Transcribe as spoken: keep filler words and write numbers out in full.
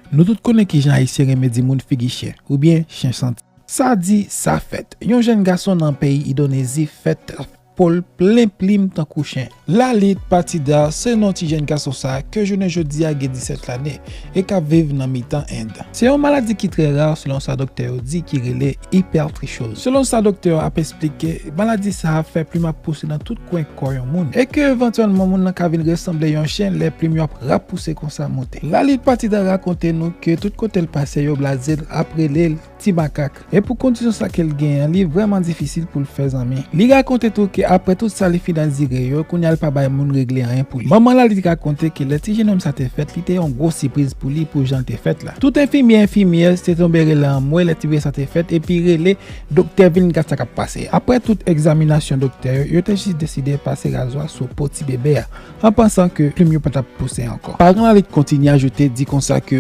Nou tout konnen kijan Ayisyen renmen di moun figi chen, oubyen chen santi. Sa di, sa fèt. Yon jèn gason nan peyi Indonezi fèt ap po l plen plim tankou chen. Lalit Patidar se non ti jèn gason sa ke jounen jodi a gen disèt lane e k ap viv nan mitan End. Se yon maladi ki trè ra selon sa doktè yo di ki rele ipètrichoz. Selon sa doktè yo ap eksplike, maladi sa a fè plim ap pouse nan tout kwen kò yon moun e ke evantyèlman moun nan ka vin resanble yon chen lè plim yo ap rapouse konsa monte. Lalit Patidar rakonte nou ke tout kote l pase yo blaze l, ap rele l ti makak. E pou kondisyon sa ke l genyen an, li vrèman difisil pou l fè zanmi. Li rakonte tou ke apre tout sa li fin andire yo, kounye a l pa bay moun regle anyen pou li. Manman Lalit rakonte ke lè ti jennonm sa te fèt, li te yon gwo sipriz pou li pou jan l te fèt la. Tout enfimyè, enfimyè te tonbe rele anmwe lè ti bebe sa te fèt, epi rele doktè vin gad sa k ap pase a. Apre tout egzaminasyon doktè yo, yo te jis deside pase razwa sou po ti bebe a, an pansan ke plim yo pa t ap pouse ankò. Paran Lalit kontinye ajoute di konsa ke